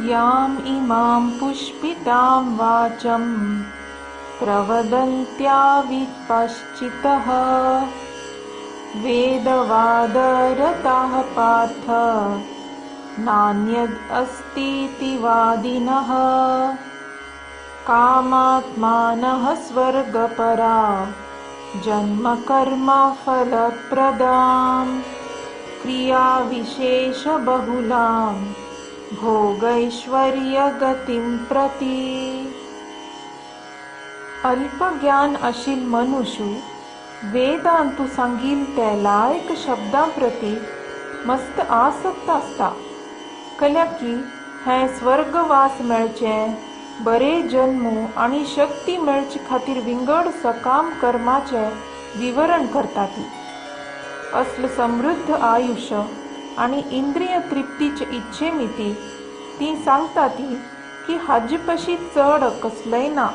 याम् इमां पुष्पितां वाचं प्रवदन्त्याविपश्चितः वेदवादरताः पार्थ नान्यद् अस्तीति वादिनः। कामात्मानः स्वर्गपरा जन्मकर्मफलप्रदां क्रियाविशेषबहुलां भोगैश्वर्यगतिं प्रति। अल्पज्ञान आशिल्ल मनुष्य वेदांतु सांगिल ते लायक शब्दां प्रती मस्त आसक्त आसता. कल्याकी हें स्वर्गवास मेळचें, बरे जन्म आनी शक्ती मेळचे खातीर विंगड सकाम कर्माचें विवरण करता ती. असलं समृद्ध आयुष्य आनी इंद्रिय तृप्तीचे इच्छेमिती ती सांगता ती की हाजे पशी चड कसलय ना.